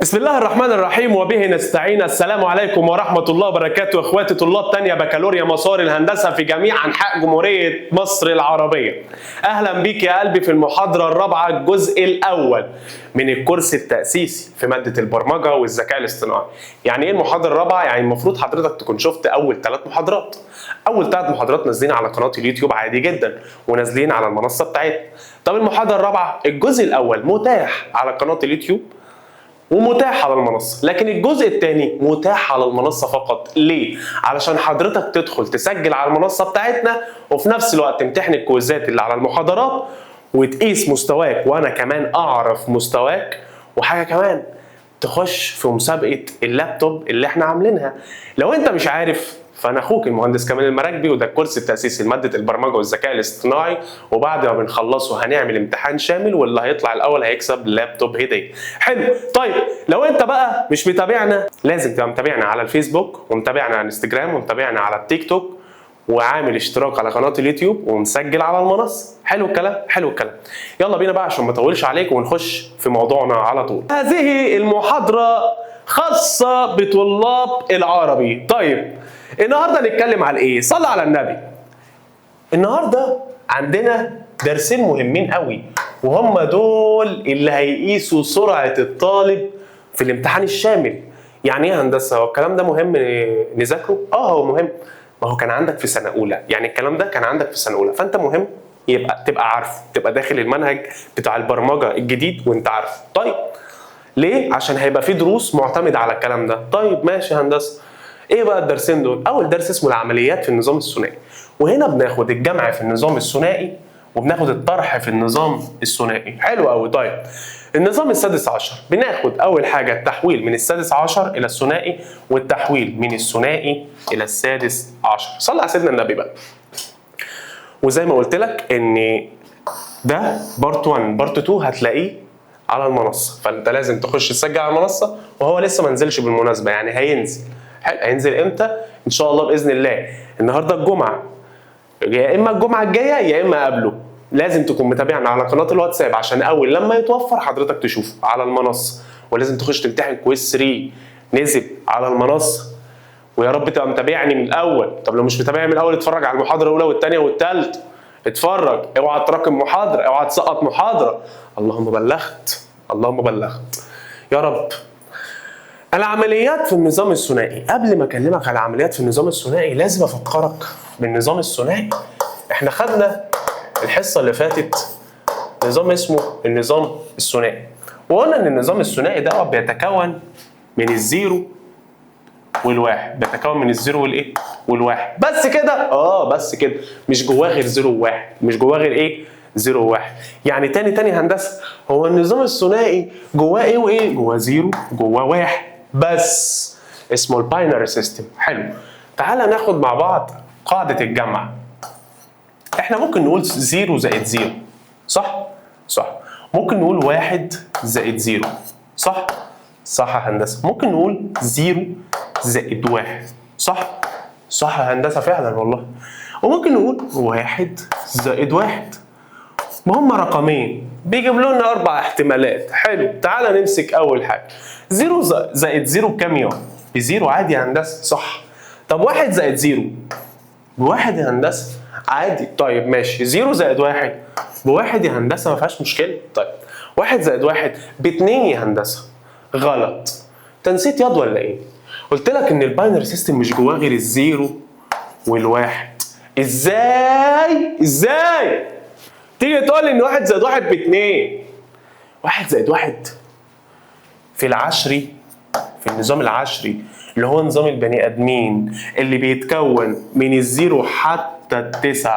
بسم الله الرحمن الرحيم وبه نستعين. السلام عليكم ورحمة الله وبركاته اخواتي طلاب تانية بكالوريا مسار الهندسة في جميع أنحاء جمهورية مصر العربية. أهلا بيك يا قلبي في المحاضرة الرابعة الجزء الأول من الكورس التأسيسي في مادة البرمجة والذكاء الاصطناعي. يعني إيه المحاضرة الرابعة؟ يعني المفروض حضرتك تكون شفت أول 3 محاضرات. أول 3 محاضرات نازلين على قناة اليوتيوب عادي جدا ونازلين على المنصة بتاعتنا. طب المحاضرة الرابعة الجزء الأول متاح على قناة اليوتيوب ومتاح على المنصة، لكن الجزء الثاني متاح على المنصة فقط. ليه؟ علشان حضرتك تدخل تسجل على المنصة بتاعتنا وفي نفس الوقت تمتحن الكويزات اللي على المحاضرات وتقيس مستواك، وانا كمان اعرف مستواك، وحاجة كمان تخش في مسابقة اللابتوب اللي احنا عاملينها. لو انت مش عارف فانا اخوك المهندس كمال المراكبي، وده الكورس التاسيسي لمادة البرمجة والذكاء الاصطناعي، وبعد ما بنخلصه هنعمل امتحان شامل واللي هيطلع الاول هيكسب لابتوب هديه. حلو. طيب لو انت بقى مش متابعنا لازم تبقى متابعنا على الفيسبوك ومتابعنا على الانستجرام ومتابعنا على التيك توك وعامل اشتراك على قناة اليوتيوب ومسجل على المنصة. حلو الكلام؟ حلو الكلام. يلا بينا بقى عشان ما اطولش عليك ونخش في موضوعنا على طول. هذه المحاضرة خاصة بطلاب العربي. طيب النهارده نتكلم على ايه؟ صلى على النبي. النهارده عندنا درسين مهمين قوي، وهم دول اللي هيقيسوا سرعة الطالب في الامتحان الشامل. يعني ايه هندسة؟ هو الكلام ده مهم نذاكره؟ هو مهم. ما هو كان عندك في سنة اولى، يعني الكلام ده كان عندك في سنة اولى، فانت مهم يبقى تبقى عارفه، تبقى داخل المنهج بتاع البرمجة الجديد وانت عارفه. طيب ليه؟ عشان هيبقى في دروس معتمدة على الكلام ده. طيب ماشي هندسة. ايه بقى الدرسين دول؟ اول درس اسمه العمليات في النظام الثنائي، وهنا بناخد الجمع في النظام الثنائي وبناخد الطرح في النظام الثنائي. حلو قوي. طيب النظام السادس عشر بناخد اول حاجة التحويل من السادس عشر الى الثنائي والتحويل من الثنائي الى السادس عشر. صلى على سيدنا النبي بقى. وزي ما قلت لك ان ده part 1 part 2 هتلاقيه على المنصة، فانت لازم تخش تسجل على المنصة، وهو لسه ما نزلش بالمناسبة، يعني هينزل. حلو. هينزل امتى؟ ان شاء الله باذن الله النهارده الجمعة، يا اما الجمعة الجاية يا اما قبله. لازم تكون متابعنا على قناة الواتساب عشان اول لما يتوفر حضرتك تشوفه على المنصة، ولازم تخش تمتحن quiz 3 نزل على المنصة، ويا رب تبقى متابعني من الاول. طب لو مش متابعني من الاول اتفرج على المحاضرة الاولى والثانية والثالثة، اتفرج، اوعى تراكم محاضرة، اوعى تسقط محاضرة. اللهم بلغت، اللهم بلغت يا رب. العمليات في النظام الثنائي. قبل ما اكلمك على العمليات في النظام الثنائي لازم افكرك بالنظام الثنائي. احنا خدنا الحصة اللي فاتت نظام اسمه النظام الثنائي، وقلنا ان النظام الثنائي ده بيتكون من ال zero والواحد، بيتكون من ال zero والايه؟ والواحد. بس كده؟ بس كده، مش جواه غير zero وواحد، مش جواه غير ايه؟ zero وواحد. يعني تاني هندسة، هو النظام الثنائي جواه ايه وايه؟ جواه zero جواه واحد بس، اسمه ال binary system. حلو. تعالى ناخد مع بعض قاعدة الجمع. احنا ممكن نقول zero زائد zero، صح؟ صح. ممكن نقول 1 زائد zero، صح؟ صح يا هندسة. ممكن نقول zero زائد 1، صح؟ صح يا هندسة فعلا والله. وممكن نقول 1 زائد 1. ما هم رقمين بيجيب لنا 4 احتمالات. حلو. تعالى نمسك اول حاجة، zero زائد zero بكام يوم؟ ب zero عادي يا هندسة، صح. طب 1 زائد zero بواحد يا هندسة عادي. طيب ماشي، zero زائد 1 بواحد يا هندسة ما فيهاش مشكلة. طيب 1 زائد 1 ب2 يا هندسة، غلط. تنسيت ياض ولا ايه؟ قلت لك ان ال binary system مش جواه غير ال zero والواحد. ازاي؟ ازاي تيجي تقول لي ان 1 زائد 1 ب2؟ 1 زائد 1 في العشري، في النظام العشري اللي هو نظام البني ادمين اللي بيتكون من ال zero حتى 9،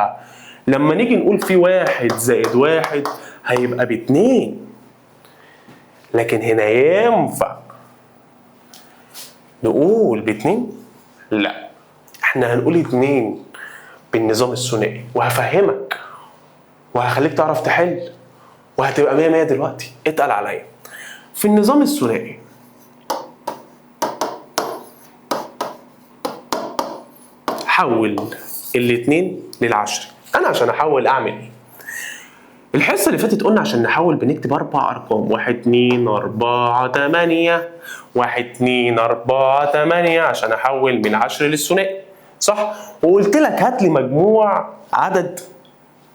لما نيجي نقول في 1 زائد 1 هيبقى ب2، لكن هنا ينفع نقول ب2؟ لا، احنا هنقول 2 بالنظام الثنائي، وهفهمك وهخليك تعرف تحل وهتبقى 100 100 دلوقتي. اتقل عليا. في النظام الثنائي حول الاثنين للعشري. انا عشان احول اعمل ايه؟ الحصة اللي فاتت قلنا عشان نحول بنكتب 4 أرقام، 1 2 4 8، 1 2 4 8 عشان أحول من العشري للثنائي، صح؟ وقلت لك هات لي مجموع عدد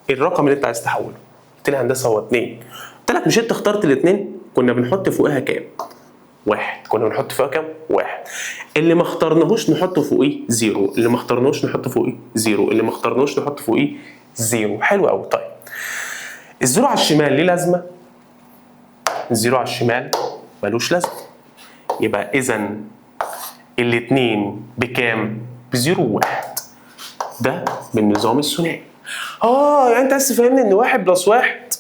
الرقم اللي أنت عايز تحوله. قلت لي هندسة هو 2. قلت لك مش أنت اخترت الاثنين؟ كنا بنحط فوقها كام؟ 1. كنا بنحط فوقها كام؟ 1. اللي ما اخترناهوش نحط فوقيه 0، اللي ما اخترناهوش نحط فوقيه 0، اللي ما اخترناهوش نحط فوقيه 0. حلو قوي. طيب ال zero على الشمال ليه لازمه؟ ال zero على الشمال ملوش لازمه. يبقى اذا الاثنين بكام؟ ب zero وواحد. ده بالنظام الثنائي. يعني انت عايز تفهمني ان 1 plus 1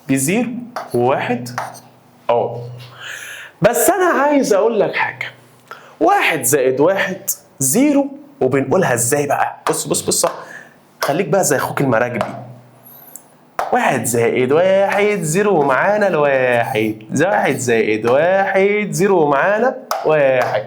ب zero وواحد؟ بس انا عايز اقول لك حاجة. 1 زائد 1 zero، وبنقولها ازاي بقى؟ بص بص بص، خليك بقى زي اخوك المراكبي. 1 زائد 1 zero ومعانا الواحد، 1 زائد 1 zero ومعانا 1،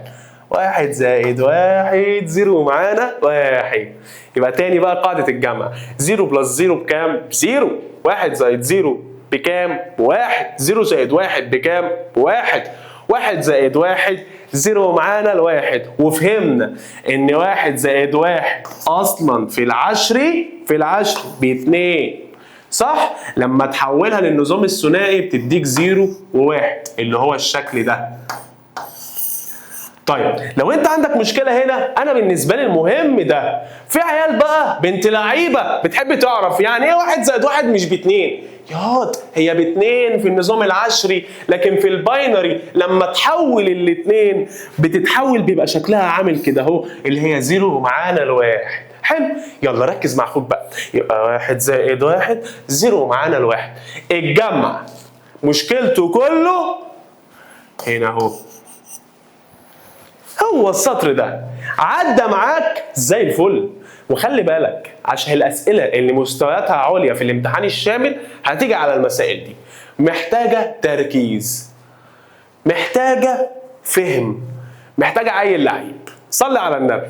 1 زائد 1 zero ومعانا 1. يبقى تاني بقى قاعدة الجمع، 0 plus 0 بكام؟ 0. 1 زائد 0 بكام؟ 1. 0 زائد 1 بكام؟ 1. 1 زائد 1 zero ومعانا الواحد. وفهمنا ان 1 زائد 1 اصلا في العشري، في العشري ب2، صح؟ لما تحولها للنظام الثنائي بتديك 0 و1 اللي هو الشكل ده. طيب لو انت عندك مشكلة هنا، انا بالنسبة لي المهم ده، في عيال بقى بنت لعيبة بتحب تعرف يعني ايه 1 زائد 1 مش ب2. ياض هي ب2 في النظام العشري، لكن في ال binary لما تحول الاثنين بتتحول بيبقى شكلها عامل كده اهو، اللي هي 0 ومعانا الواحد. حلو، يلا ركز مع اخوك بقى. يبقى 1 زائد 1 0 ومعانا الواحد. الجمع مشكلته كله هنا اهو، هو السطر ده عدى معاك زي الفل. وخلي بالك عشان الاسئلة اللي مستوياتها عليا في الامتحان الشامل هتيجي على المسائل دي، محتاجه تركيز، محتاجه فهم، محتاجه عيل لعيب. صلي على النبي.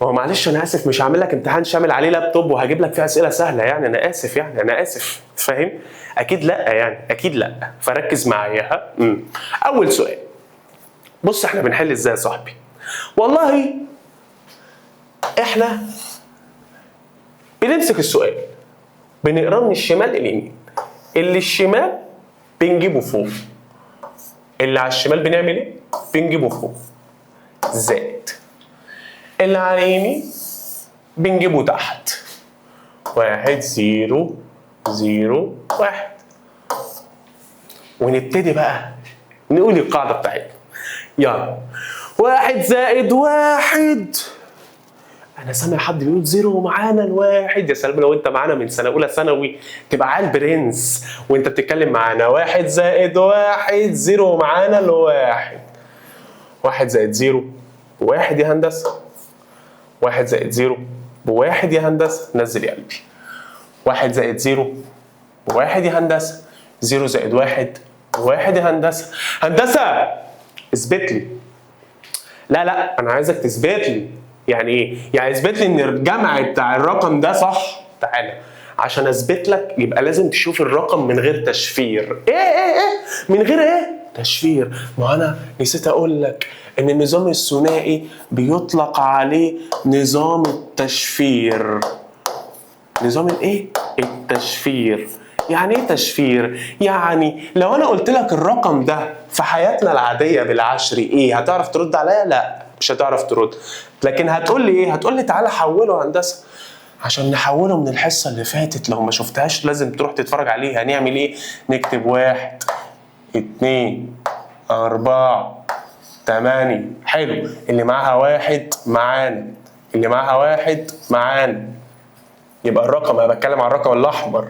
هو معلش انا اسف مش هعمل لك امتحان شامل عليه لابتوب وهجيب لك فيه اسئلة سهلة، يعني انا اسف، يعني انا اسف، فاهم؟ اكيد لا، يعني اكيد لا. فركز معايا. ها، اول سؤال، بص احنا بنحل ازاي يا صاحبي؟ والله احنا بنمسك السؤال بنقراه من الشمال لليمين، اللي الشمال بنجيبه فوق، اللي على الشمال بنعمل ايه؟ بنجيبه فوق زائد اللي على اليمين بنجيبه تحت، 1 0 0 1. ونبتدي بقى نقول القاعدة بتاعتنا. يلا 1 زائد 1، أنا سامع حد بيقول 0 ومعانا الواحد. يا سلام لو أنت معانا من سنة أولى ثانوي تبقى عيل برنس وأنت بتتكلم معانا. 1 زائد 1 0 ومعانا الواحد. 1 زائد 0 1 يا هندسة، 1 زائد 0 ب1 يا هندسة، نزل يا قلبي. 1 زائد 0 ب1 يا هندسة، 0 زائد 1 1 يا هندسة. هندسة اثبت لي. لا لا انا عايزك تثبت لي. يعني ايه؟ يعني اثبت لي ان الجمع بتاع الرقم ده صح. تعالى عشان اثبت لك يبقى لازم تشوف الرقم من غير تشفير. ايه ايه ايه؟ من غير ايه؟ تشفير. ما انا نسيت اقول لك ان النظام الثنائي بيطلق عليه نظام التشفير. نظام الايه؟ التشفير. يعني ايه تشفير؟ يعني لو انا قلت لك الرقم ده في حياتنا العادية بالعشري ايه؟ هتعرف ترد عليا؟ لا مش هتعرف ترد. لكن هتقول لي ايه؟ هتقول لي تعالى حوله هندسة. عشان نحوله من الحصة اللي فاتت لو ما شفتهاش لازم تروح تتفرج عليها. هنعمل ايه؟ نكتب 1 2 4 8. حلو، اللي معاها 1 معانا، اللي معاها 1 معانا. يبقى الرقم، انا بتكلم على الرقم الاحمر،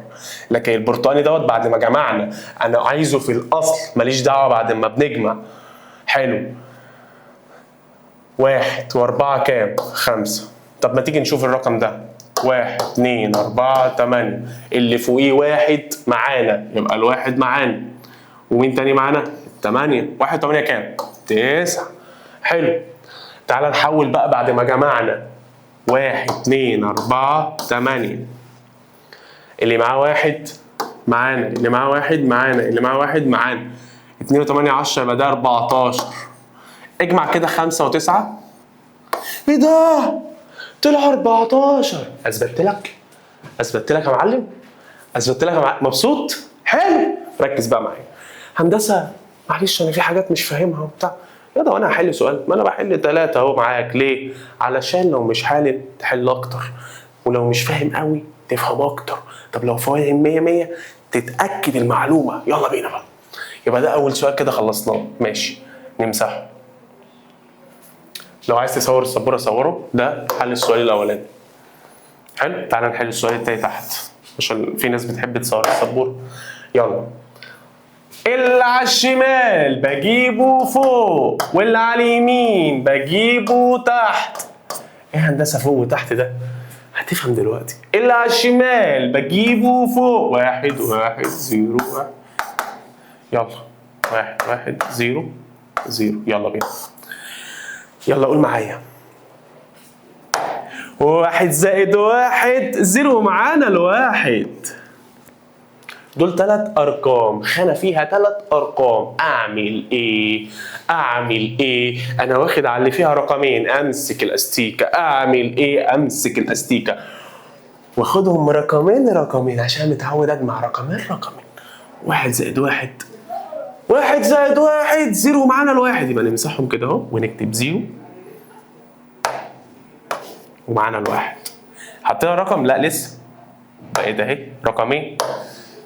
لكن البرتقاني دوت بعد ما جمعنا انا عايزه في الاصل، ماليش دعوه بعد ما بنجمع. حلو، 1 و4 كام؟ 5. طب ما تيجي نشوف الرقم ده، 1 2 4 8، اللي فوقيه 1 معانا، يبقى الواحد معانا، ومين تاني معانا؟ 8. 1 8 كام؟ 9. حلو، تعالى نحول بقى بعد ما جمعنا. 1 2 4 8، اللي معاه واحد معانا، اللي معاه واحد معانا، اللي معاه واحد معانا. 2 و8 10 يبقى ده 14. اجمع كده 5 و9. ايه ده؟ طلع 14. اثبتت لك؟ اثبتت لك يا معلم؟ اثبتت لك يا معلم؟ مبسوط؟ حلو. ركز بقى معايا. هندسة معلش انا في حاجات مش فاهمها وبتاع. يا ده انا هحل سؤال، ما انا بحل 3 اهو معاك. ليه؟ علشان لو مش حالل تحل اكتر، ولو مش فاهم قوي تفهم اكتر. طب لو فاهم 100 100 تتاكد المعلومة. يلا بينا بقى. يبقى ده اول سؤال كده خلصناه، ماشي نمسحه. لو عايز تصور السبوره صوره. ده حل السؤال الاولاني. حلو، تعالى نحل السؤال التاني تحت عشان في ناس بتحب تصور السبوره. يلا. اللي على الشمال بجيبه فوق واللي على اليمين بجيبه تحت. ايه هندسة فوق وتحت ده؟ هتفهم دلوقتي. اللي على الشمال بجيبه فوق، 1 1 0 1. يلا 1 1 0 0. يلا بينا. يلا قول معايا. 1 زائد 1 0 معانا الواحد. دول 3 ارقام، خانه فيها 3 ارقام. اعمل ايه؟ اعمل ايه؟ انا واخد على اللي فيها رقمين، امسك الاستيكه. اعمل ايه؟ امسك الاستيكه واخدهم رقمين رقمين عشان متعود اجمع رقمين رقمين. 1 زائد 1، 1 زائد 1 0 معانا الواحد، يبقى نمسحهم كده اهو ونكتب 0 ومعانا الواحد. حطينا رقم؟ لا لسه. بقى ده اهي رقمين،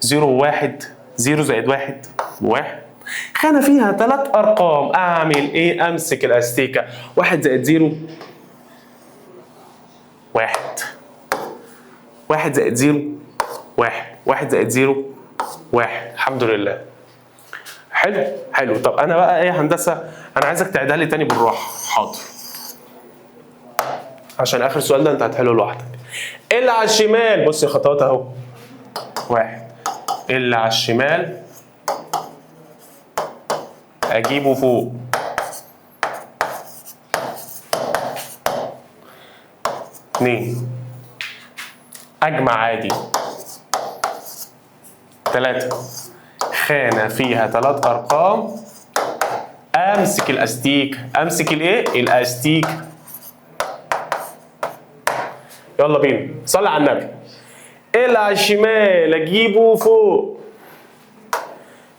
0 1 0 زائد 1 1. خانة فيها 3 أرقام، أعمل إيه؟ أمسك الأستيكة. 1 زائد 0 1، 1 زائد 0 1، 1 زائد 0 1. الحمد لله. حلو حلو. طب أنا بقى إيه هندسة؟ أنا عايزك تعيدها لي تاني بالراحة. حاضر، عشان آخر سؤال ده أنت هتحله لوحدك. اللي على الشمال، بص الخطوات أهو. 1 اللي على الشمال اجيبه فوق، 2 اجمع عادي، 3 خانة فيها 3 ارقام، امسك الاستيك. امسك الايه؟ الاستيك. يلا بينا، صلي على النبي. اللي على الشمال اجيبه فوق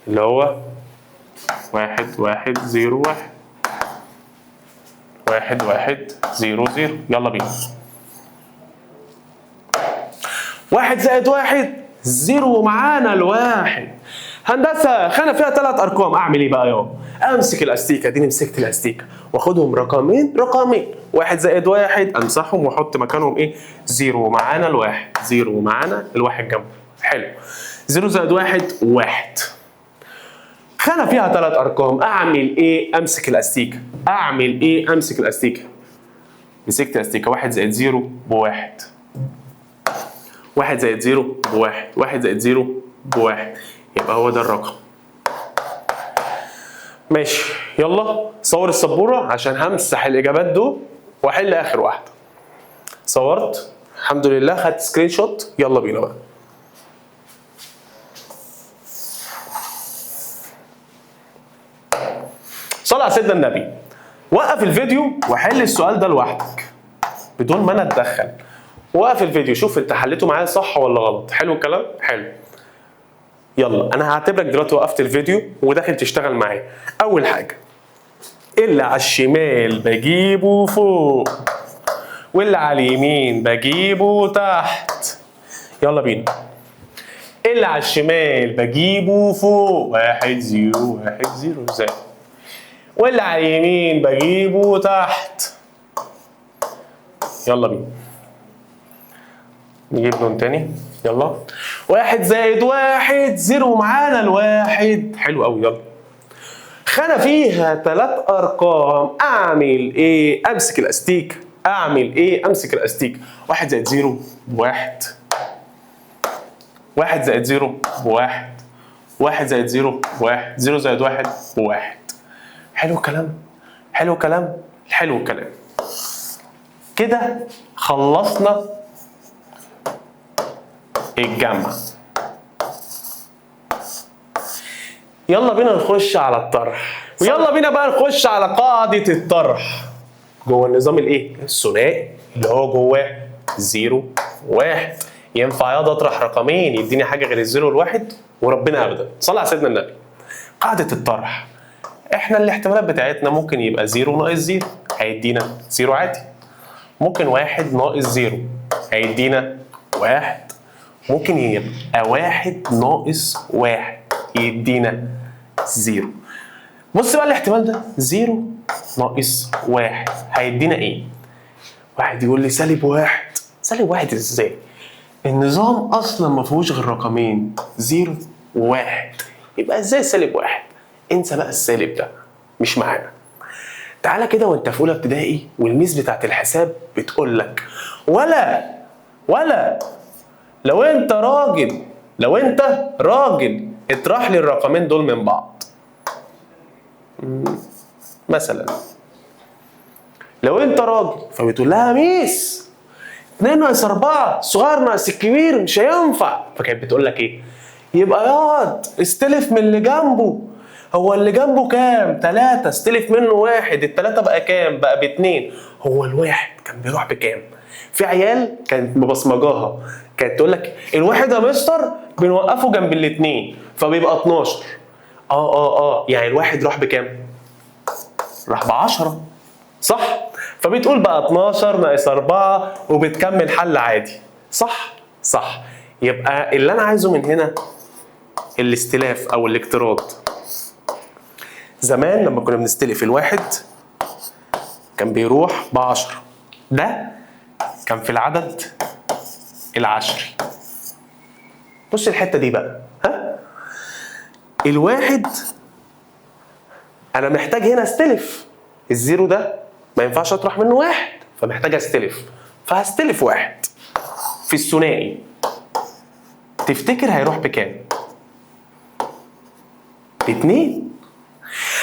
اللي هو 1 1 0 1، 1 1 0 0. يلا بينا. 1 زائد 1 0 معانا الواحد. هندسة خانه فيها 3 ارقام، اعمل ايه بقى يابا؟ امسك الاستيكه دي. مسكت الاستيكه واخدهم رقمين رقمين، 1 زائد 1 امسحهم واحط مكانهم ايه؟ 0 معانا الواحد، 0 معانا الواحد جنبه. حلو. 0 زائد 1 1. خانه فيها 3 ارقام، اعمل ايه؟ امسك الاستيكه. اعمل ايه؟ امسك الاستيكه. مسكت الاستيكه، 1 زائد 0 ب1، 1 زائد 0 ب1، 1 زائد 0 ب1، يبقى هو ده الرقم. ماشي، يلا صور السبوره عشان همسح الاجابات دول واحل اخر واحدة. صورت الحمد لله، خدت screenshot. يلا بينا بقى. صلى على سيدنا النبي. وقف الفيديو وحل السؤال ده لوحدك بدون ما انا اتدخل. وقف الفيديو شوف انت حليته معايا صح ولا غلط. حلو الكلام؟ حلو. يلا انا هعتبرك دلوقتي وقفت الفيديو وداخل تشتغل معايا. اول حاجة، اللي على الشمال بجيبه فوق واللي على اليمين بجيبه تحت. يلا بينا. اللي على الشمال بجيبه فوق، 1 0 1 0 زائد، واللي على اليمين بجيبه تحت. يلا بينا نجيب لون تاني. يلا. 1 زائد 1 0 معانا الواحد. حلو قوي. يلا. خانة فيها 3 ارقام، اعمل ايه؟ امسك الاستيك. اعمل ايه؟ امسك الاستيك. 1 زائد 0 1، 1 زائد 0 1، 1 زائد 0 1، 0 زائد 1 1. حلو الكلام؟ حلو الكلام؟ حلو الكلام. كده خلصنا الجمع. يلا بينا نخش على الطرح، ويلا بينا بقى نخش على قاعدة الطرح جوه النظام الايه؟ الثنائي اللي هو جواه 0 1. ينفع ياض اطرح رقمين يديني حاجة غير ال zero والواحد؟ وربنا ابدا. صلى على سيدنا النبي. قاعدة الطرح احنا الاحتمالات بتاعتنا ممكن يبقى 0 ناقص 0 هيدينا 0 عادي، ممكن 1 ناقص 0 هيدينا 1، ممكن يبقى 1 ناقص 1 يدينا 0. بص بقى الاحتمال ده 0 ناقص 1 هيدينا ايه؟ واحد يقول لي سالب 1. سالب 1 ازاي؟ النظام اصلا ما فيهوش غير رقمين 0 و1، يبقى ازاي سالب 1؟ انسى بقى السالب ده مش معانا. تعالى كده وانت في اولى ابتدائي وال miss بتاعت الحساب بتقول لك ولا لو انت راجل، لو انت راجل اطرح لي الرقمين دول من بعض. مثلا لو انت راجل فبتقول لها miss 2 ناقص 4 صغير ناقص الكبير مش هينفع، فكانت بتقول لك ايه؟ يبقى ياض استلف من اللي جنبه. هو اللي جنبه كام؟ 3، استلف منه 1، التلاتة بقى كام؟ بقى ب2. هو الواحد كان بيروح بكام؟ في عيال كانت مبصمجاها، كانت تقول لك الواحد يا مستر بنوقفه جنب الاثنين فبيبقى 12. يعني الواحد راح بكام؟ راح ب10 صح؟ فبتقول بقى 12 ناقص 4 وبتكمل حل عادي، صح؟ صح. يبقى اللي انا عايزه من هنا الاستلاف او الاقتراض. زمان لما كنا بنستلف الواحد كان بيروح ب10، ده كان في العدد العشري. بص الحتة دي بقى، ها؟ الواحد انا محتاج هنا استلف، ال zero ده ما ينفعش اطرح منه 1، فمحتاج استلف، فهستلف 1 في الثنائي. تفتكر هيروح بكام؟ ب2.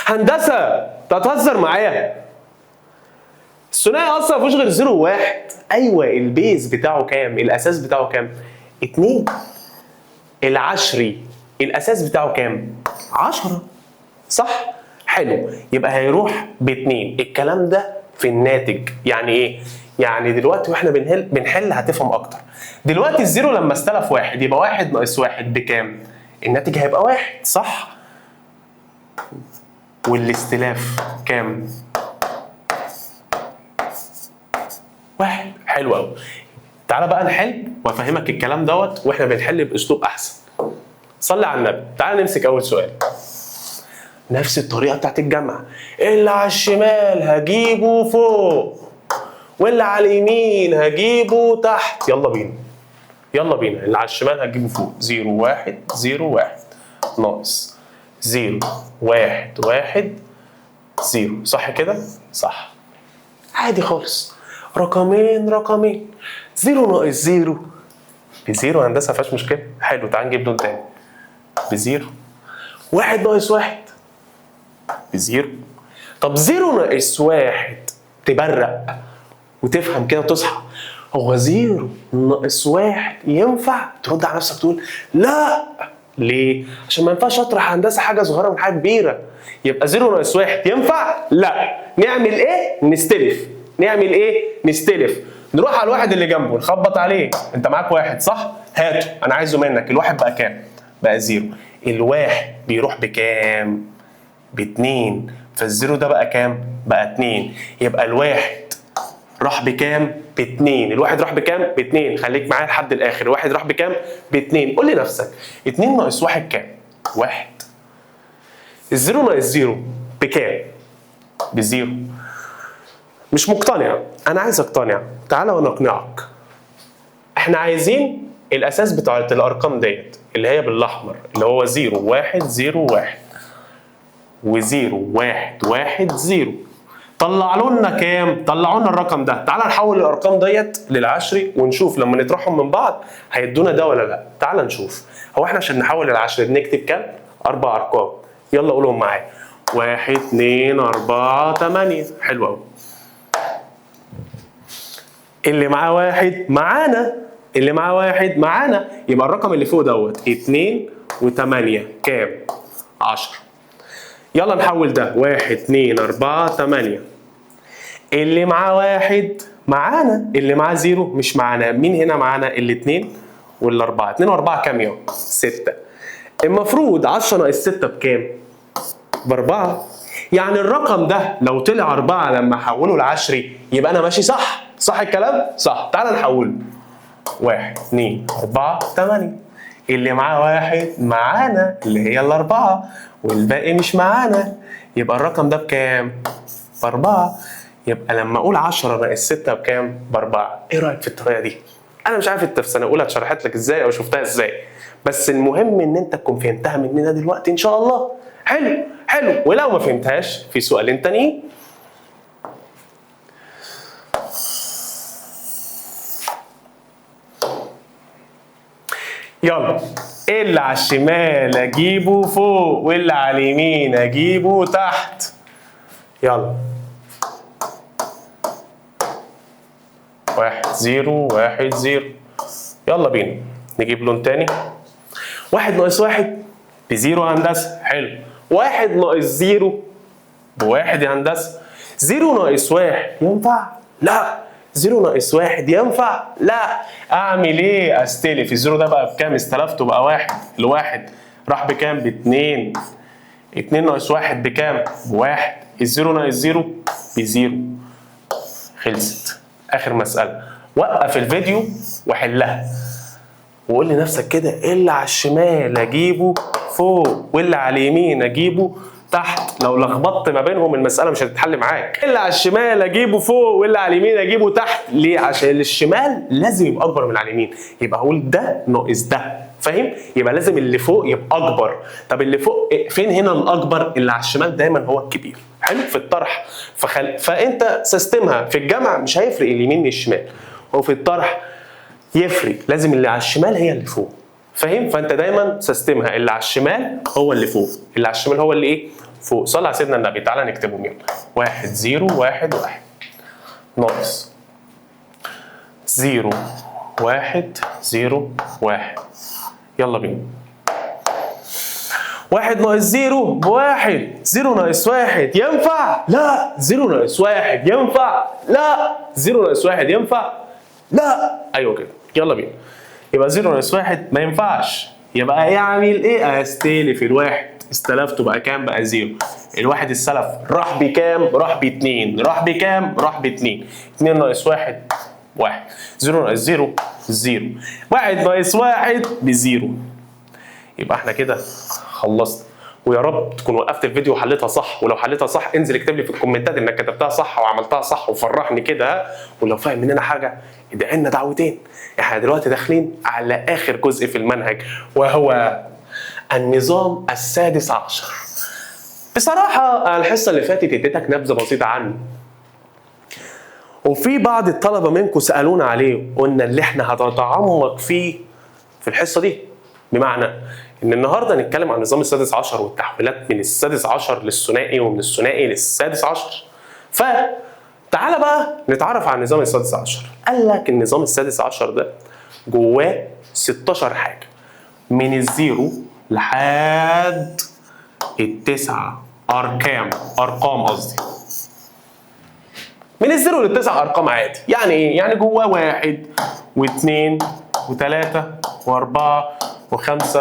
هندسة انت هتهزر معايا؟ الثنائي اصلا ما فيهوش غير 0 و1. ايوه ال base بتاعه كام؟ الاساس بتاعه كام؟ 2. العشري الاساس بتاعه كام؟ 10 صح؟ حلو، يبقى هيروح ب2. الكلام ده في الناتج. يعني ايه؟ يعني دلوقتي واحنا بنحل هتفهم اكتر. دلوقتي ال zero لما استلف 1 يبقى 1 ناقص 1 بكام؟ الناتج هيبقى 1 صح؟ والاستلاف كام؟ 1. حلو قوي. تعالى بقى نحل وافهمك الكلام دوت واحنا بنحل باسلوب احسن. صلي على النبي. تعالى نمسك اول سؤال. نفس الطريقة بتاعت الجمع، اللي على الشمال هجيبه فوق واللي على اليمين هجيبه تحت. يلا بينا يلا بينا. اللي على الشمال هجيبه فوق 0 1 0 1 ناقص 0 1 1 0، صح كده؟ صح. عادي خالص، رقمين رقمين، 0 ناقص 0 ب zero، هندسة ما فيهاش مشكلة. حلو، تعال نجيب دول تاني ب zero. 1 ناقص 1 ب zero. طب 0 ناقص 1 تبرق وتفهم كده وتصحى، هو 0 ناقص 1 ينفع؟ ترد على نفسك تقول لا. ليه؟ عشان ما ينفعش اطرح هندسة حاجة صغيرة من حاجة كبيرة. يبقى 0 ناقص 1 ينفع؟ لا. نعمل ايه؟ نستلف. نعمل ايه؟ نستلف. نروح على الواحد اللي جنبه نخبط عليه، انت معاك 1 صح؟ هاته، انا عايزه منك. الواحد بقى كام؟ بقى 0. الواحد بيروح بكام؟ ب2، فال zero ده بقى كام؟ بقى 2. يبقى الواحد راح بكام؟ ب2. الواحد راح بكام؟ ب2. خليك معايا لحد الاخر. الواحد راح بكام؟ ب2. قول لنفسك 2 ناقص 1 كام؟ 1. ال zero ناقص 0 بكام؟ ب zero. مش مقتنع، انا عايز اقتنع، تعالى وانا اقنعك. احنا عايزين الاساس بتاعت الارقام ديت اللي هي بالاحمر، اللي هو 0 1 0 1 و0 1 1 0. طلعوا لنا كام؟ طلعوا لنا الرقم ده. تعالى نحول الارقام ديت للعشري ونشوف لما نطرحهم من بعض هيدونا ده ولا لا. تعالى نشوف. هو احنا عشان نحول العشري بنكتب كام؟ 4 ارقام. يلا قولهم معايا. 1 2 4 8. حلو قوي. اللي معاه 1 معانا، اللي معاه واحد معانا، يبقى الرقم اللي فوق دوت 2 و8 كام؟ 10. يلا نحول ده 1 2 4 8. اللي معاه واحد معانا، اللي معاه zero مش معانا. مين هنا معانا؟ الاثنين والاربعة. 2 و4 كام يا؟ 6. المفروض 10 ناقص 6 بكام؟ ب4. يعني الرقم ده لو طلع 4 لما احوله لعشري يبقى انا ماشي صح. صح الكلام؟ صح. تعال نحوله 1 2 4 8. اللي معاه واحد معانا اللي هي الأربعة، والباقي مش معانا، يبقى الرقم ده بكام؟ ب4. يبقى لما أقول 10 ناقص 6 بكام؟ ب4. إيه رأيك في الطريقة دي؟ أنا مش عارف أنت في سنة أولى اتشرحت لك إزاي أو شفتها إزاي، بس المهم إن أنت تكون فهمتها مننا دلوقتي إن شاء الله. حلو حلو. ولو ما فهمتهاش في سؤالين تانيين. يلا، اللي على الشمال اجيبه فوق واللي على اليمين اجيبه تحت. يلا 1 0 1 0. يلا بينا نجيب لون تاني. 1 ناقص 1 ب zero هندسة. حلو. 1 ناقص 0 ب1 يا هندسة. 0 ناقص 1 ينفع؟ لا. 0 ناقص 1 ينفع؟ لا. اعمل ايه؟ استلف. ال zero ده بقى بكام؟ استلفته بقى 1. الواحد راح بكام؟ ب2. 2 ناقص 1 بكام؟ ب1. ال zero ناقص 0 ب zero. خلصت. اخر مسألة. وقف الفيديو وحلها وقول لنفسك كده، اللي على الشمال اجيبه فوق واللي على اليمين اجيبه تحت. لو لخبطت ما بينهم المسألة مش هتتحل معاك. اللي على الشمال اجيبه فوق واللي على اليمين اجيبه تحت. ليه؟ عشان الشمال لازم يبقى اكبر من على اليمين، يبقى هقول ده ناقص ده، فاهم؟ يبقى لازم اللي فوق يبقى اكبر. طب اللي فوق فين هنا الاكبر؟ اللي على الشمال دايما هو الكبير. حلو في الطرح. فانت سيستمها في الجمع مش هيفرق اليمين من الشمال، وفي الطرح يفرق، لازم اللي على الشمال هي اللي فوق، فاهم؟ فانت دايما سيستمها اللي على الشمال هو اللي فوق، اللي على الشمال هو اللي ايه؟ فوق. صلى على سيدنا النبي. تعالى نكتبهم يلا. 1 0 1 1 ناقص 0 1 0 1. يلا بينا. 1 ناقص 0 ب1. 0 ناقص 1 ينفع؟ لا. 0 ناقص 1 ينفع؟ لا. 0 ناقص 1 ينفع؟ لا. ايوه كده. يلا بينا. يبقى 0 ناقص 1 ما ينفعش، يبقى يعمل ايه؟ استلف الواحد. استلفته بقى كام؟ بقى 0. الواحد السلف راح بكام؟ راح ب2. راح بكام؟ راح ب2. 2 ناقص 1 1. 0 ناقص 0 0. 1 ناقص 1 ب zero. يبقى احنا كده خلصنا. ويا رب تكون وقفت الفيديو وحليتها صح، ولو حليتها صح انزل اكتب لي في الكومنتات انك كتبتها صح وعملتها صح وفرحني كده. ولو فاهم مننا حاجة ادعي لنا دعوتين. احنا دلوقتي داخلين على اخر جزء في المنهج وهو النظام السادس عشر. بصراحة الحصة اللي فاتت اديتك نبذه بسيطة عنه، وفي بعض الطلبة منكم سالونا عليه، قلنا اللي احنا هنتعمق فيه في الحصة دي، بمعنى ان النهارده هنتكلم عن النظام السادس عشر والتحويلات من السادس عشر للثنائي ومن الثنائي للسادس عشر. فتعالى بقى نتعرف على النظام السادس عشر. قال لك النظام السادس عشر ده جواه 16 حاجة، من ال zero لحد التسعة ارقام قصدي، من ال zero للتسع ارقام عادي. يعني ايه؟ يعني جواه 1 و2 و3 و4 و5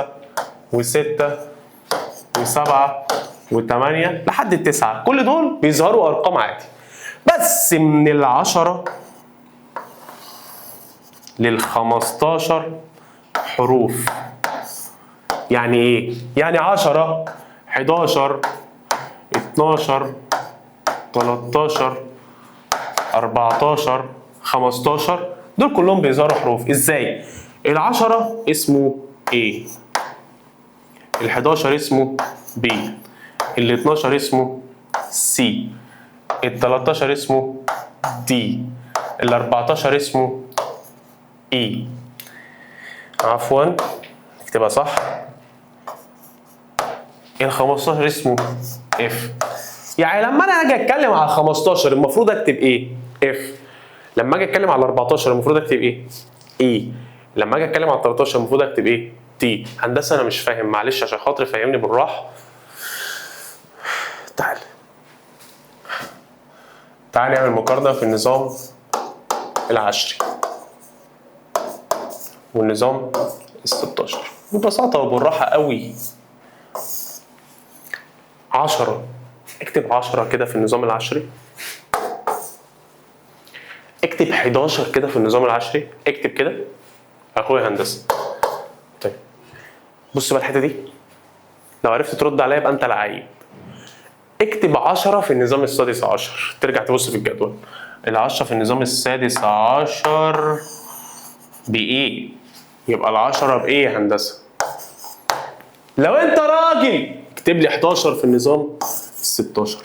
و6 و7 و8 لحد التسعة، كل دول بيظهروا ارقام عادي. بس من 10 لل15 حروف. يعني ايه؟ يعني 10 11 12 13 14 15 دول كلهم بيظهروا حروف. ازاي؟ ال10 اسمه A، ال11 اسمه B، ال12 اسمه C، ال13 اسمه D، ال14 اسمه E، عفوا اكتبها صح، ال15 اسمه F. يعني لما انا اجي اتكلم على 15 المفروض اكتب ايه؟ F. لما اجي اتكلم على 14 المفروض اكتب ايه؟ E. لما اجي اتكلم على 13 المفروض اكتب ايه؟ T. هندسة انا مش فاهم، معلش عشان خاطري فهمني بالراحة. تعال تعال نعمل مقارنة في النظام العشري والنظام ال 16 ببساطة وبالراحه قوي. 10، اكتب 10 كده في النظام العشري، اكتب 11 كده في النظام العشري، اكتب كده اخويا هندسة. طيب بص بقى الحتة دي، لو عرفت ترد عليا يبقى انت لعيب. اكتب 10 في النظام السادس عشر، ترجع تبص في الجدول، ال10 في النظام السادس عشر بايه؟ يبقى ال10 بايه يا هندسة؟ لو انت راجل اكتب لي 11 في النظام ال 16.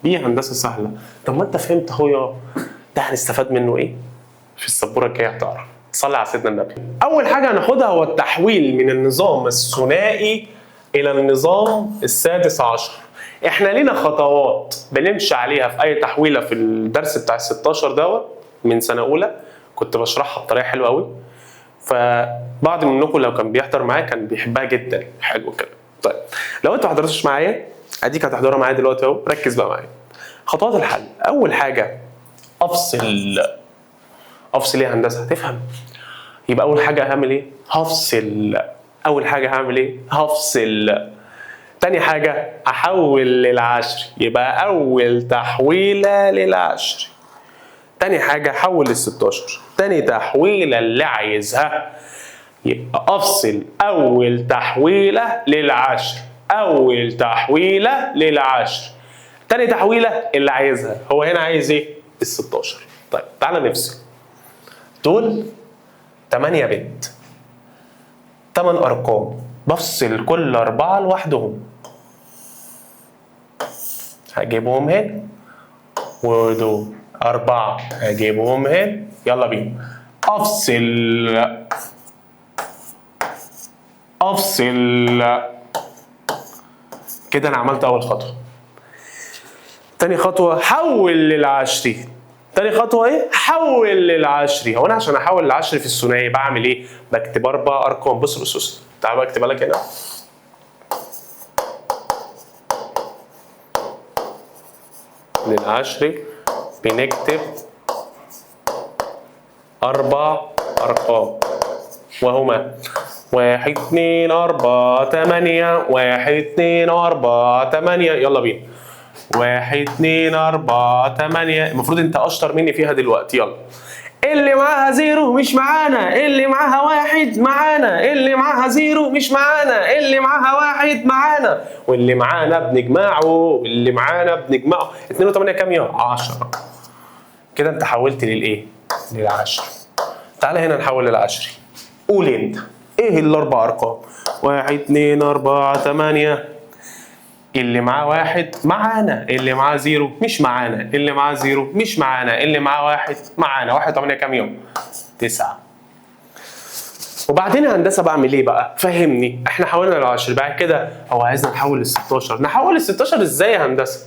دي هندسة سهلة. طب ما انت فهمت اهو يا ده، هنستفاد منه ايه؟ في السبوره الجاية هتعرف. صلي على سيدنا النبي. اول حاجة هناخدها هو التحويل من النظام الثنائي الى النظام السادس عشر. احنا لينا خطوات بنمشي عليها في اي تحويله. في الدرس بتاع ال 16 دوت من سنة اولى كنت بشرحها بطريقة حلوة قوي، فبعض منكم لو كان بيحضر معايا كان بيحبها جدا. حلو كده. طيب لو انت ما حضرتش معايا اديك هتحضرها معايا دلوقتي اهو، ركز بقى معايا. خطوات الحل. اول حاجة افصل. افصل ايه يا هندسة؟ هتفهم. يبقى اول حاجة هعمل ايه؟ هفصل. اول حاجة هعمل ايه؟ هفصل. تاني حاجة احول للعشر، يبقى اول تحويله للعشر. تاني حاجة احول لل 16، تاني تحويله اللي عايزها. يبقى افصل اول تحويله للعشر، اول تحويله للعشر، تاني تحويله اللي عايزها. هو هنا عايز ايه؟ ال 16. طيب تعالى نفصل. دول 8 بت، 8 ارقام، بفصل كل 4 لوحدهم. هجيبهم هنا، ودول 4 هجيبهم هنا. يلا بينا. افصل افصل. كده انا عملت اول خطوة. تاني خطوة حول للعشري. تاني خطوة ايه؟ حول للعشري. هو انا عشان احول للعشري في الثنائي بعمل ايه؟ بكتب 4 ارقام. بص بص بص، تعال بقى اكتبها لك هنا. للعشري بنكتب 4 ارقام وهما 1 2 4 8، 1 2 4 8. يلا بينا. 1 2 4 8. المفروض انت اشطر مني فيها دلوقتي. يلا. اللي معاها 0 مش معانا، اللي معاها 1 معانا، اللي معاها 0 مش معانا، اللي معاها 1 معانا، واللي معانا بنجمعه، واللي معانا بنجمعه. 2 و8 كام يا؟ 10. كده انت حولت للايه؟ للعشر. تعالى هنا نحول للعشري. قول انت ايه ال4 ارقام؟ 1 2 4 8. اللي معاه 1 معانا، اللي معاه 0 مش معانا، اللي معاه 0 مش معانا، اللي معاه 1 معانا. 1 8 كام يوم؟ 9. وبعدين يا هندسة بعمل ايه بقى؟ فهمني. احنا حولنا للعشر، بعد كده هو عايزنا نحول لل 16. نحول لل 16 ازاي يا هندسة؟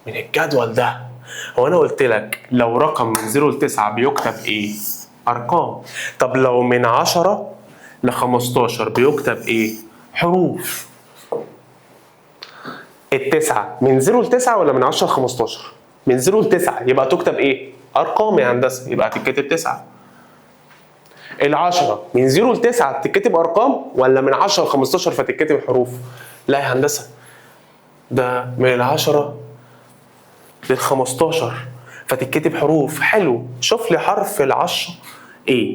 من الجدول ده. هو انا قلت لك لو رقم من 0 ل 9 بيكتب ايه؟ ارقام. طب لو من 10 ل 15 بيكتب ايه؟ حروف. التسعة من 0 ل 9 ولا من 10 ل 15؟ من 0 ل 9 يبقى تكتب ايه؟ ارقام يا هندسة، يبقى هتتكتب 9. ال10 من 0 ل 9 تتكتب ارقام ولا من 10 ل 15 فتتكتب حروف؟ لا يا هندسة، ده من ال10 لل 15 فتتكتب حروف. حلو، شوف لي حرف ال10 ايه؟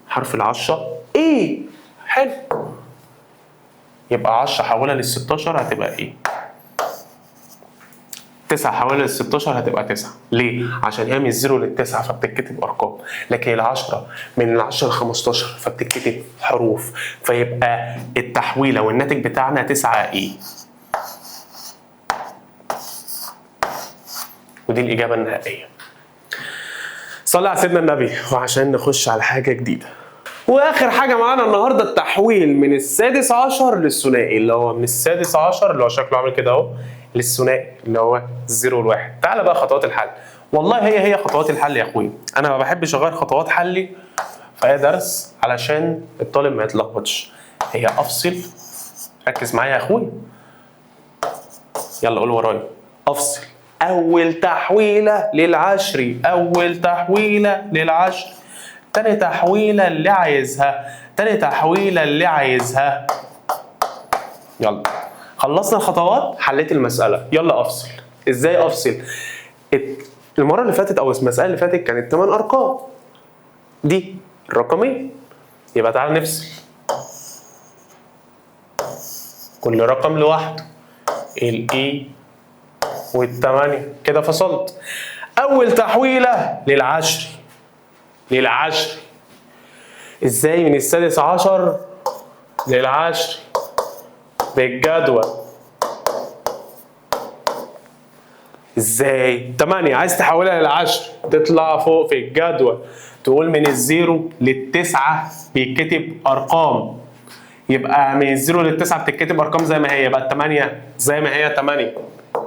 حرف ال10 ايه؟ حلو، يبقى 10 حولها لل 16 هتبقى ايه؟ 9 حولها لل 16 هتبقى 9. ليه؟ عشان هي من 0 لل 9 فبتتكتب ارقام، لكن ال10 من ال 10 ل 15 فبتتكتب حروف، فيبقى التحويله والناتج بتاعنا 9 ايه؟ ودي الاجابة النهائية. صلي على سيدنا النبي. وعشان نخش على حاجة جديدة، واخر حاجة معانا النهارده التحويل من السادس عشر للثنائي، اللي هو من السادس عشر اللي هو شكله عامل كده اهو للثنائي اللي هو 0 وال1. تعالى بقى خطوات الحل. والله هي خطوات الحل يا اخويا، انا ما بحبش اغير خطوات حلي في اي درس علشان الطالب ما يتلخبطش. هي افصل، ركز معايا يا اخوي، يلا قول ورايا. افصل اول تحويله للعشري، اول تحويله للعشري، تاني تحويله اللي عايزها، تاني تحويله اللي عايزها. يلا خلصنا الخطوات، حليت المسالة. يلا افصل. ازاي افصل؟ المرة اللي فاتت او المسالة اللي فاتت كانت 8 ارقام، دي الرقمين، يبقى تعالى نفصل كل رقم لوحده، ال E والثمانية. كده فصلت. اول تحويله للعشري، للعشري ازاي؟ من السادس عشر للعشري بالجدول. ازاي؟ 8 عايز تحولها للعشر، تطلع فوق في الجدول تقول من ال zero للتسعة بيتكتب ارقام، يبقى من ال zero للتسعة بتتكتب ارقام زي ما هي، يبقى التمانية زي ما هي 8،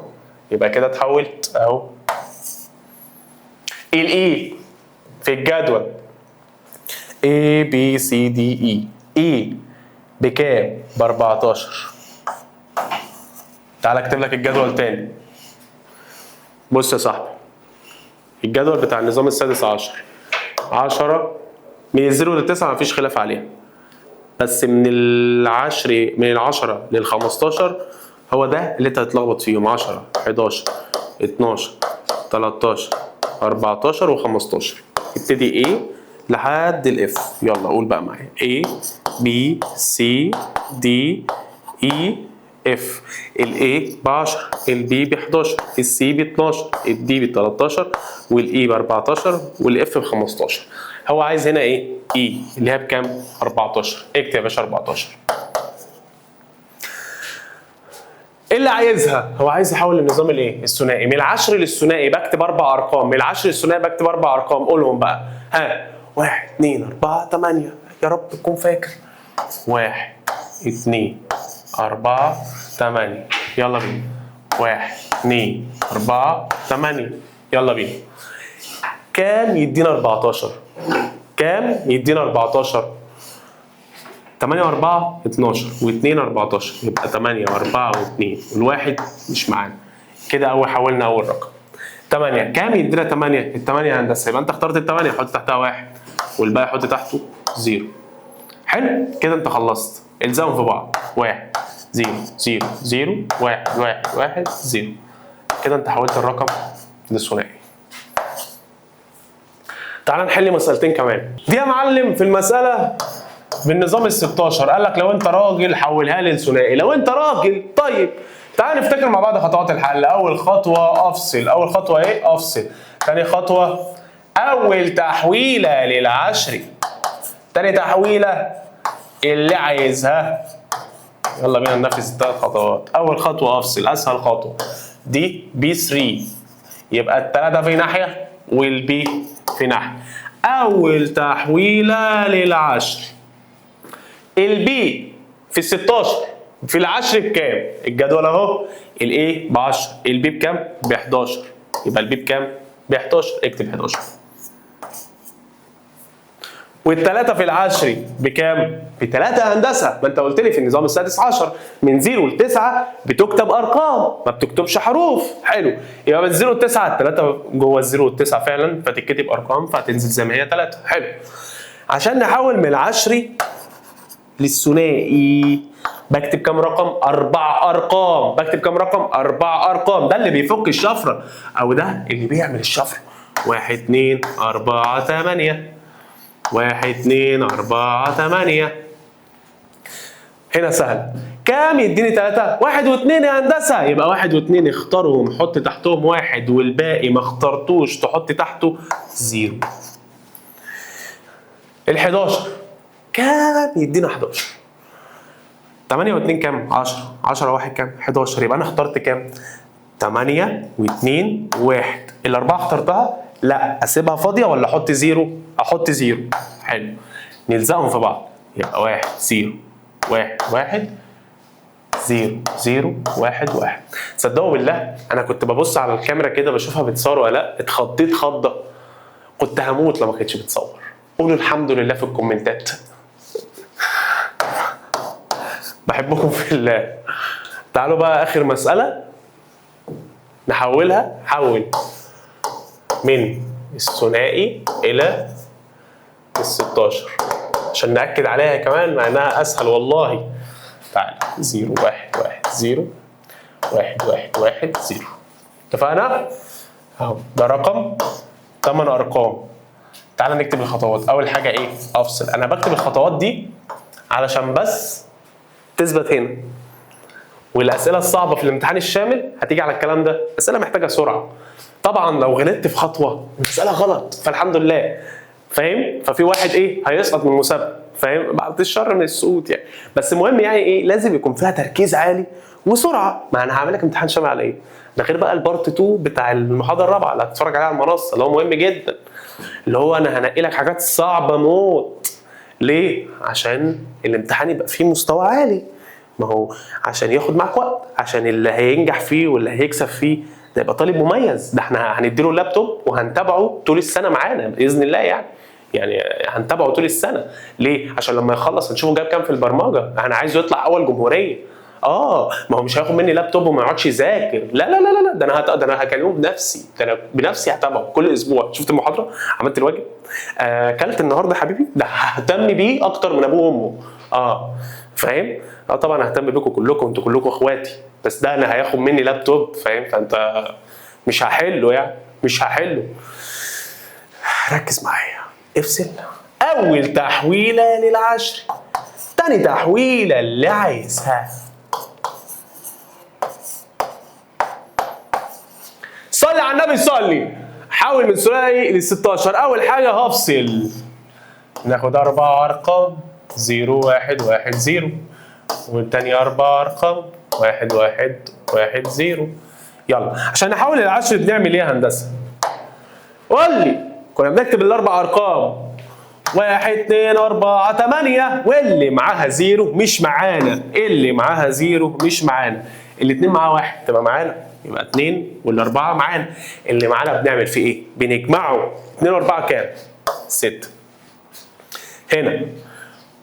يبقى كده اتحولت اهو. ال E في الجدول A B C D E، E بكام؟ ب 14. تعال اكتب لك الجدول تاني. بص يا صاحبي، الجدول بتاع النظام السادس عشر، 10 من ال zero للتسعة مفيش خلاف عليها، بس من العشر، من العشرة للخمستاشر هو ده اللي انت هتتلخبط فيهم، 10 11 12 13 14 و15. ابتدي A لحد ال F. يلا قول بقى معايا A B C D E F. ال A ب 10، ال B ب 11، ال C ب 12، ال D ب 13، وال E ب 14، وال F ب 15. هو عايز هنا ايه؟ E اللي هي بكام؟ 14. اكتب يا باشا 14. ايه اللي عايزها؟ هو عايز يحول النظام الايه؟ الثنائي. من العشر للثنائي بكتب 4 ارقام، من العشر للثنائي بكتب 4 ارقام، قولهم بقى. ها، 1 2 4 8، يا رب تكون فاكر. 1 2 4 8، يلا بينا. 1 2 4 8، يلا بينا. كام يدينا 14؟ كام يدينا 14؟ 8 و4 12 و2 14، يبقى 8 و4 و2 والواحد مش معانا. كده اول حولنا اول رقم. 8 كام يدينا 8؟ ال8 هندسة، يبقى انت اخترت ال8، حط تحتها 1 والباقي حط تحته 0. حلو كده، انت خلصت. الزقهم في بعض، 1 0 0 0 1 1 1 0. كده انت حولت الرقم للثنائي. تعال نحل مسألتين كمان. دي يا معلم في المسألة بالنظام ال 16، قال لك لو انت راجل حولها لي لثنائي. لو انت راجل، طيب تعال نفتكر مع بعض خطوات الحل. اول خطوة افصل، اول خطوة ايه؟ افصل. ثاني خطوة اول تحويلة للعشري، ثاني تحويلة اللي عايزها. يلا بينا ننفذ الثلاث خطوات. اول خطوة افصل، اسهل خطوة دي B 3، يبقى الثلاثة في ناحية وال B في ناحية. اول تحويلة للعشر، ال B في ال 16 في العشر بكام؟ الجدول اهو، ال A ب 10، ال B بكام؟ ب 11، يبقى ال B بكام؟ ب 11، اكتب 11. والثلاثة في العشر بكام؟ بثلاثة هندسة، ما انت قلت لي في النظام السادس عشر من 0 ل 9 بتكتب ارقام ما بتكتبش حروف. حلو، يبقى من 0 ل 9 الثلاثة جوه ال 0 وال 9 فعلا، فتتكتب ارقام فهتنزل زي ما هي 3. حلو، عشان نحول من العشري للثنائي بكتب كام رقم؟ 4 ارقام. بكتب كام رقم؟ 4 ارقام. ده اللي بيفك الشفرة او ده اللي بيعمل الشفرة. 1 2 4 8، 1 2 4 8. هنا سهل. كام يديني 3؟ 1 و2 يا هندسة، يبقى 1 و2 اختارهم، حط تحتهم 1 والباقي ما اخترتوش تحط تحته 0. ال 11 كام يدينا 11؟ 8 و2 كام؟ 10، 10 1 كام؟ 11، يبقى انا اخترت كام؟ 8 و2 و1. الاربعة اخترتها؟ لا، اسيبها فاضية ولا احط 0؟ احط 0. حلو، نلزقهم في بعض، يبقى 1 0 1 1 0 0 1 1. صدقوا بالله انا كنت ببص على الكاميرا كده بشوفها بتصور ولا لا، اتخضيت خضه، كنت هموت لو ما كانتش بتصور. قولوا الحمد لله في الكومنتات. بحبكم في الله. تعالوا بقى اخر مسالة نحولها، حول من الثنائي الى ال 16 عشان ناكد عليها كمان مع انها اسهل والله. تعالى 0 1 1 0 1 1 1 0. اتفقنا؟ اهو ده رقم 8 ارقام. تعالى نكتب الخطوات. اول حاجة ايه؟ افصل. انا بكتب الخطوات دي علشان بس تثبت هنا، والاسئلة الصعبة في الامتحان الشامل هتيجي على الكلام ده، اسئلة محتاجه سرعة. طبعا لو غلطت في خطوة المسالة غلط، فالحمد لله، فاهم؟ ففي واحد ايه هيسقط من المسابقة، فاهم؟ بعد الشر من السقوط يعني. بس المهم يعني ايه، لازم يكون فيها تركيز عالي وسرعة. ما انا هعمل لك امتحان شامل على ايه؟ ده غير بقى ال part 2 بتاع المحاضرة الرابعة اللي هتتفرج عليها على المنصة، اللي هو مهم جدا، اللي هو انا هنقي لك حاجات صعبة موت. ليه؟ عشان الامتحان يبقى فيه مستوى عالي. ما هو عشان ياخد معاك وقت، عشان اللي هينجح فيه واللي هيكسب فيه ده يبقى طالب مميز. ده احنا هنديله اللابتوب وهنتابعه طول السنة معانا باذن الله، يعني هنتابعه طول السنة. ليه؟ عشان لما يخلص هنشوفه جاب كام في البرمجة. انا عايزه يطلع اول جمهورية. ما هو مش هياخد مني لابتوب وما يقعدش يذاكر. لا لا لا لا، ده انا ده انا هكلمه بنفسي، ده انا بنفسي هتابعه كل اسبوع. شفت المحاضرة؟ عملت الواجب؟ اكلت النهارده حبيبي؟ ده ههتم بيه اكتر من ابوه وامه. فاهم؟ طبعا ههتم بيكم كلكم، انتوا كلكم اخواتي، بس ده انا هياخد مني لابتوب، فاهم؟ فانت مش هحله يعني، مش هحله. ركز معايا. افصل. اول تحويله للعشر، تاني تحويله اللي عايزها. صلي على النبي صلي. حول من ثنائي لل 16. اول حاجة هفصل، ناخد 4 ارقام 0 1 1 0، والتاني 4 ارقام 1 1 1 0. يلا عشان نحول العشر بنعمل ايه يا هندسة؟ قول لي. كنا بنكتب الاربع ارقام 1 2 4 8، واللي معاها 0 مش معانا، اللي معاها 0 مش معانا، الاثنين معاها 1 تبقى معانا، يبقى 2 والاربعة معانا. اللي معانا بنعمل فيه ايه؟ بنجمعه. 2 و4 كام؟ 6. هنا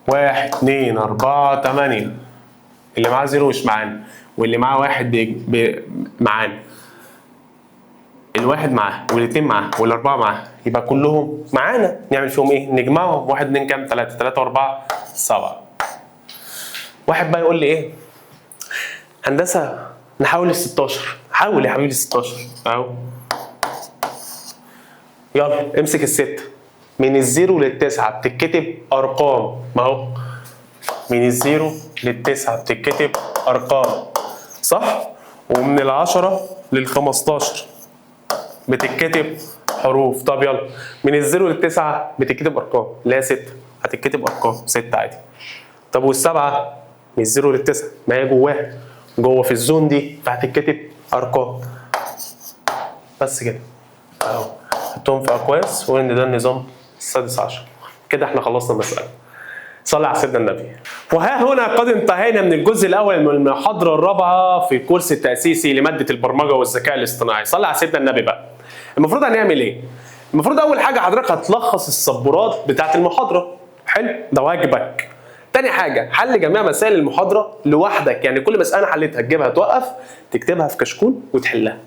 1 2 4 8، اللي معاه 0 مش معانا، واللي معاه 1 معانا، الواحد معاه والاثنين معاه والاربعة معاه، يبقى كلهم معانا. نعمل فيهم ايه؟ نجمعهم. 1 2 كام؟ 3، 3 و4 7. واحد بقى يقول لي ايه؟ هندسة نحول ل 16. حول يا حبيبي ل 16 اهو. يلا امسك الستة، من ال zero للتسعة بتتكتب ارقام، ما هو من ال zero للتسعة بتتكتب ارقام، صح؟ ومن 10 لل15 بتتكتب حروف. طب يلا من ال zero للتسعة بتتكتب ارقام، لا 6 هتتكتب ارقام 6 عادي. طب والسبعة من ال zero للتسعة ما هي جواها، جوه في ال zone دي، فهتتكتب ارقام. بس كده اهو، حطهم في اقواس، وان ده النظام السادس عشر. كده احنا خلصنا المسألة. صلي على سيدنا النبي. وها هنا قد انتهينا من الجزء الاول من المحاضرة الرابعة في كورس التأسيسي لمادة البرمجة والذكاء الاصطناعي. صلي على سيدنا النبي بقى. المفروض هنعمل ايه؟ المفروض اول حاجة حضرتك هتلخص السبورات بتاعة المحاضرة. حلو، ده واجبك. تاني حاجة حل جميع مسائل المحاضرة لوحدك، يعني كل مسألة حلتها تجيبها توقف تكتبها في كشكول وتحلها.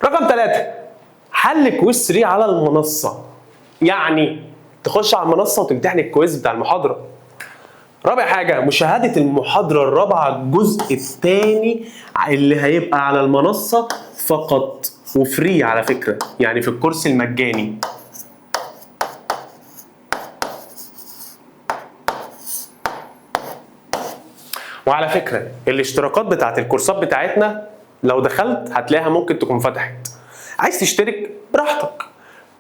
رقم 3 حل quiz 3 على المنصة، يعني تخش على المنصة وتمتحن ال quiz بتاع المحاضرة. رابع حاجة مشاهدة المحاضرة الرابعة الجزء الثاني اللي هيبقى على المنصة فقط، و free على فكرة، يعني في الكورس المجاني. وعلى فكرة الاشتراكات بتاعت الكورسات بتاعتنا لو دخلت هتلاقيها ممكن تكون فتحت. عايز تشترك براحتك،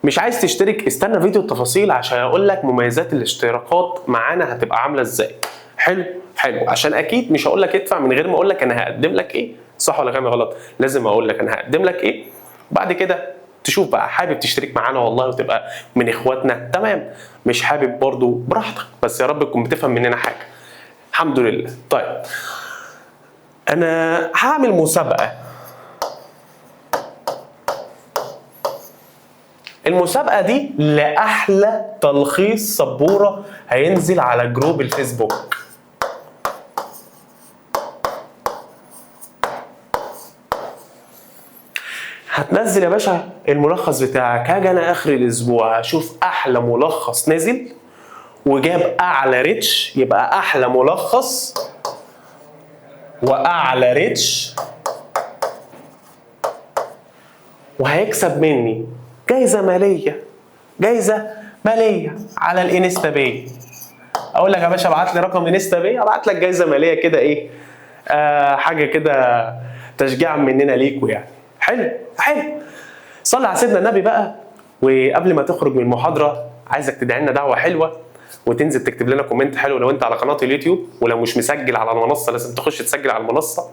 مش عايز تشترك استنى فيديو التفاصيل عشان اقول لك مميزات الاشتراكات معانا هتبقى عامله ازاي. حلو حلو، عشان اكيد مش هقول لك ادفع من غير ما اقول لك انا هقدم لك ايه، صح ولا كلامي غلط؟ لازم اقول لك انا هقدم لك ايه، وبعد كده تشوف بقى. حابب تشترك معانا والله وتبقى من اخواتنا تمام، مش حابب برضو براحتك، بس يا رب تكون بتفهم مننا حاجة. الحمد لله. طيب انا هعمل مسابقة المسابقة دي لاحلى تلخيص سبورة هينزل على جروب الفيسبوك. هتنزل يا باشا الملخص بتاعك، هاجي انا اخر الاسبوع اشوف احلى ملخص نزل وجاب اعلى reach، يبقى احلى ملخص واعلى reach، وهيكسب مني جايزة ماليه، جايزة ماليه على ال InstaPay. اقول لك يا باشا ابعت لي رقم InstaPay، ابعت لك جايزة ماليه كده، ايه حاجة كده تشجيعا مننا ليكوا يعني. حلو حلو. صلي على سيدنا النبي بقى. وقبل ما تخرج من المحاضرة عايزك تدعي لنا دعوه حلوة، وتنزل تكتب لنا comment حلو لو انت على قناة اليوتيوب، ولو مش مسجل على المنصة لازم تخش تسجل على المنصة.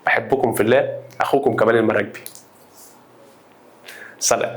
بحبكم في الله، اخوكم كمال المراكبي. سلام.